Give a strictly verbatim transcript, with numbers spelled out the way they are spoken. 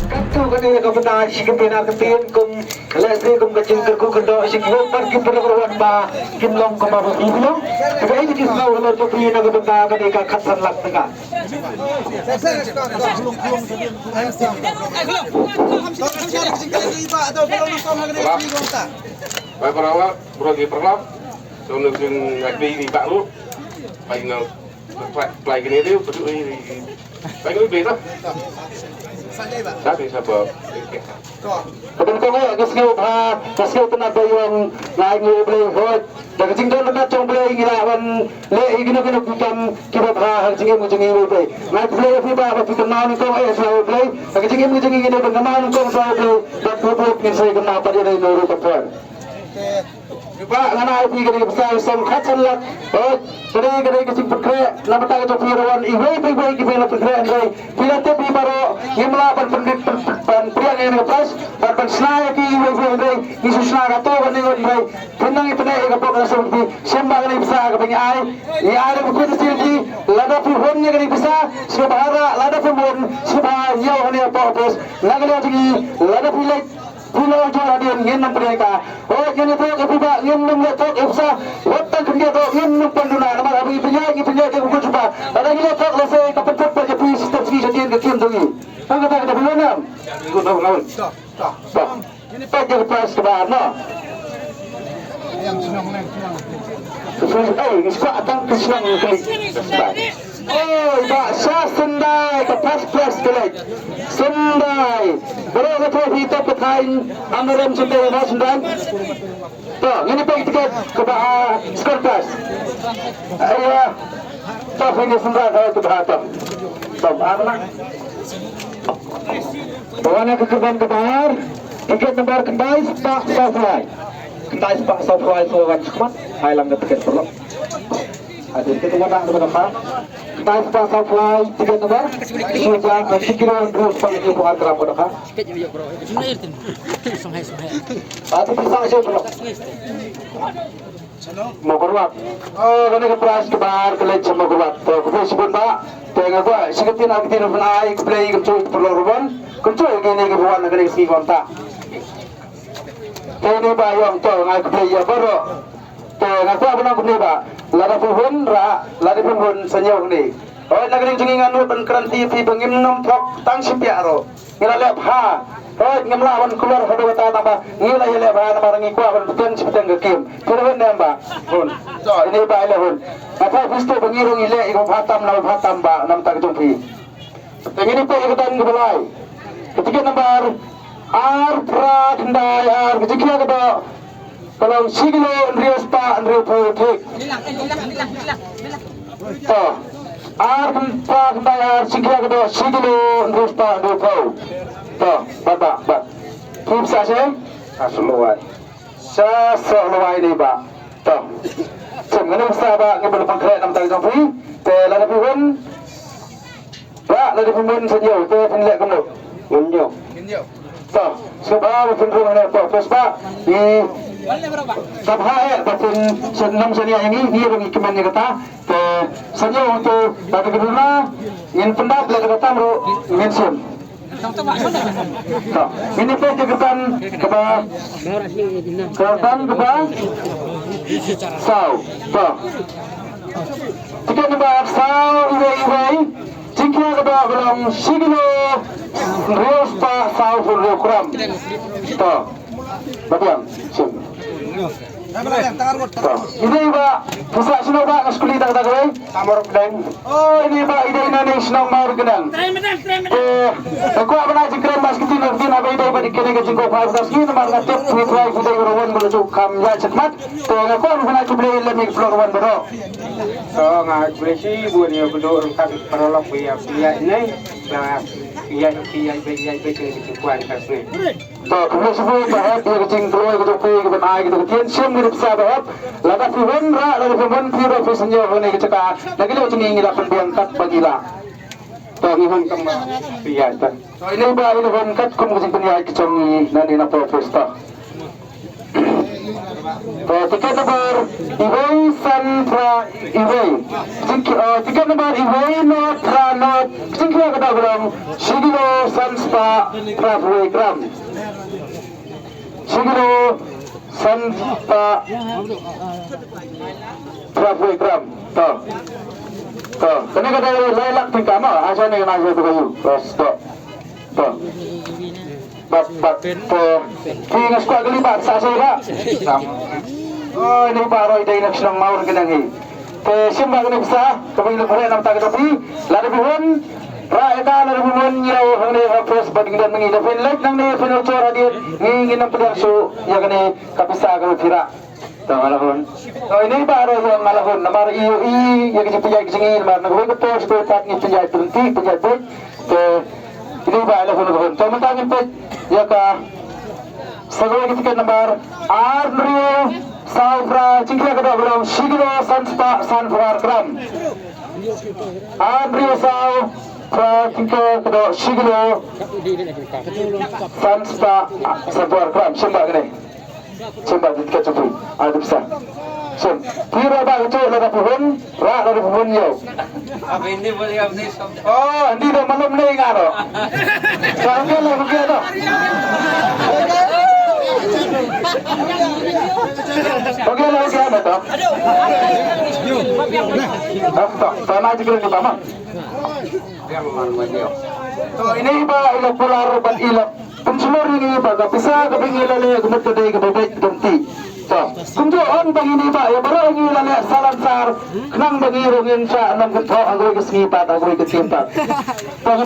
Katto katne ka bynta shi kyntien ar kyntien kum lehse kum ka jingkyrkhu kyrdoh sha ki hok bad ki paralok ruh ba kin long kumba ba ki long. Kaba ïa ki sngewbha halor jong phi na ka bynta kane ka khatsan lak tyngka. Ba para wa, bro ki paralok, to ne jing ngai ni ba ru. Ba ina play kini dia, betul ni. Ba ina beda. Tapi siapa? Ka bynta ka sngewbha, ka sngewtynnat ba ïong, nga ai nguh ïa U Blei hooid. Da ka jingdon ryngkat jong U Blei ngi lah ban leh ïa kino kino ki kam kiba bha ha ka jingim ka jong ngi Blei. Nga ai khublei ïa phi ba, ba phi kynmaw nyngkong eh sha U Blei. Ha ka jingim ka jong ngi ngi dei ban kynmaw nyngkong sha U Blei. Bad phi buh ngin sa ïa kynmaw pat ïa ngi ruh ka por. Ba ngan ai phi kane ka pisa sawphew san lak. Hooid, kane kane ka jingpynkhreh na bynta ka jong phi ruh wan iwei pa iwei kiba la pynkhreh hynrei phi la tip hi baroh ngim lah ban pynbit ban pdiang ïa kane ka prize ban ban shna ïa ki iwei iwei hynrei ngi shu shna katto katne ngut hynrei phin nang ïa pyneh ïa ka bok ka sawphew. Shem ba kane ka pisa kaba ngi ai, ngi ai da ka bok ka sawphew. Lada phi hun ïa kane ka pisa sngewbha rah, lada phim hun sngewbha ïa kane ka bok ka pisa na ka liang jong ngi. Lada phi leit Phi la ong jong hadien ngin nym pynïaid ka. Hooid ngin ïathuh ïa phi ba ngin nym leh thok ïa pisa. Wat tang khyndiat ruh ngin nym pan duna namar haba ngi pynïaid ngi pynïaid ïa ka bun shupa. Lada ngi leh thok lehse ka pynthut pat ïa phi shi step shi shatien ka kiem jong ngi. Tang kata kata phi wan em. Good, good, good. Stop, stop. Stop. Ngin peit ïa ka prize kaba ar noh. Ei, ngi skwah tang ka shnong ngi klik. Oi, ba sha Sendai ka first prize ka leit. Sendai. Baroh ka trophy top ka thaiñ, am rem sendai na Sendai. To, ngin peit tiket kaba, ah, second prize. Aiya. To, finish Sendai ka kaba to. To, ar na. Ba wan ka kyrdan kaba ar. Tiket number khyndai spah saw phew lai. Khyndai spah saw phew lai, sa wan shakhmat. Ai lang ka tiket paralok. Hadien kata wat dang da ba. Khyndai spah saw phew lai tiket number. Shu jang ka shi kilo hynriew spah hynñiew phew ar gram ka dohkha. Atu pisa shu paralok. Mawkyrwat. Oh, kane ka prize kaba ar ka leit sha Mawkyrwat. To, khublei shibun bah. Te nga kwah shi kyntien ar kyntien ban ai khublei kumjuh ïa ki paralok ruh ban. Kumjuh ïa kine kiba wan ha kane ka sngi kumta. Te ine bah ïong to nga ai khublei ïa baroh. Te nga kwah ban ong kumne bah, lada phi hun rah, lada phim hun sa ñiew hangne. Hooid na ka liang jong ngi ngan nud ban kren ïa phi ba ngim nym thok tang shi piah ruh. Ngi la leh bha. Hooid ngim lah ban kular haduh kata tang ba ngi la ïaleh bha namar ngi kwah ban bteng shi bteng ka kiem. Phi la hun ne em bah? Hun. To ine bah i la hun. Nga kwah phi sngewthuh ba ngi ruh ngi leh ïa kaba bha tam na kaba bha tam bah na bynta ka jong phi. Te ngin ïa peit ïa ka don kaba lai. Ka tiket number ar phra khyndai ar, ka jingkhia ka doh ka long shi kilo hynriew spah hynriew phew thik. To. Ar phra khyndai ar, jingkhia ka doh shi kilo hynriew spah hynriew phew. To, bat, bat, bat. Phi pisa sha? Sha Sohluwai. Sha Sohluwai ne bah. To. Shem ngane pisa bah ngi ban pynkhreh na bynta ka jong phi. Te lada phi hun. Ba, lada phi hun sa ñiew, te phin leh kumno? Ngin ñiew. To, sngewbha ba phin rung hangne hapoh office ba. Ngi sngewbha eh ba phin sa nym shaniah ïa ngi, ngi ruh ngi kmen ïa kata. Te sa ñiew to, lada ka duna ngin pyndap, lada ka tam ruh ngin shim. To, ngin ïa peit ïa ka kyrdan kaba, kyrdan kaba saw. To. Tiket number saw iwei iwei. Jingkhia ka doh ka long shi kilo hynriew spah saw phew hynriew gram. To. Ba biang. Shim. To. Ine i bah, pisa shano bah, nga shu kylli tang kata kawei. Mawryngkneng. Oh, ine i bah, i dei na ne shnong Mawryngkneng. Eh, nga kwah ban ai jingkren ba sha ka ktien ka ktien haba i dei ba dei kane ka jingkyrkhu ba ka sngi namar nga tip phi trai phi dei ba wan ba la ju kham ïaid shakhmat. Te nga kwah ban ai khublei lem ïa ki paralok ruh baroh. To nga khublei shibun ïa u Blei ryngkat paralok ïa phi ïa ine. Ba ïa phi ïa ba ïa ba ïa ba ïa. To khublei shibun ba hep ïa ka jingkloi ka jong phi ka ban ai ka jong ka ktien shim ka pisa ba hep. Lada phi wan rah lada phi wan phi ruh phi sa ñiew ha kane ka jaka. Na ka liang jong ngi ngi la pynbiang kat ba ngi la. To ngi hon kam ba phi ïaid ta. To ine ba ine hon katkum ka jingpynïaid ka jong ngi nangne na pdeng office ta. To tiket number iwei san phra iwei. Tik-, eh, tiket number iwei nod phra nod. Jingkhia ka dok long shi kilo san spah phra phew wei gram. Shi kilo san spah phra phew wei gram. To. To. Kane ka dei lai lak tyngka mo. Ajo ne na jo to ka yu. To. To. Bad, bad, to. Ki nga skwat kali bad sa sa ba. Oh, ine ba roi dei na shnong Mawryngkneng hi. Te shim ba kane pisa, kaba ngi la pynrem na bynta ka dei phi. Lada phi hun, rah ïa ka, lada phi hun ïa u hangne ha press ba ding dang ngi. Lada phin leit nangne phin ïa jor hadien, ngi ngin ym pdiang shuh ïa kane ka pisa kaba phi rah. To nga la hun. To ine ba roi ïa nga la hun. Namar i, i, ïa ka jingpynïaid ka jong ngi, namar na kawei ka por sha kawei pat ngi pynïaid pynti, pynïaid peit. Te ine ba la hun, la hun. To mynta ngin peit ïa ka sa kawei ka tiket number ar hynriew saw phra, jingkhia ka dok long shi kilo san spah san phew ar gram. Ar hynriew saw phra, jingkhia ka dok shi kilo san spah san phew ar gram. Shim ba kane. Shim ba dit ka chupi. Ai dipsa. Shim. Phi rah ba ka chup lada phi hun, rah lada phi hun ïa u. Oh, hindi daw malum ne nga daw. Sa hangge la hangge daw. Hangge la hangge daw. Ah, to, to na jikre ni tama. To ine ba ila kular bad ila pynshlur ïa ngi ba ka pisa kaba ngi la leh ka mut ka dei kaba beit kaba ti. To kumjuh ong ba ngi ni ba ïa baroh ngi la leh sha Lansar khnang ba ngi ruh ngin shah nongkynthoh ha kawei ka sngi pat ha kawei ka sien pat. To ngi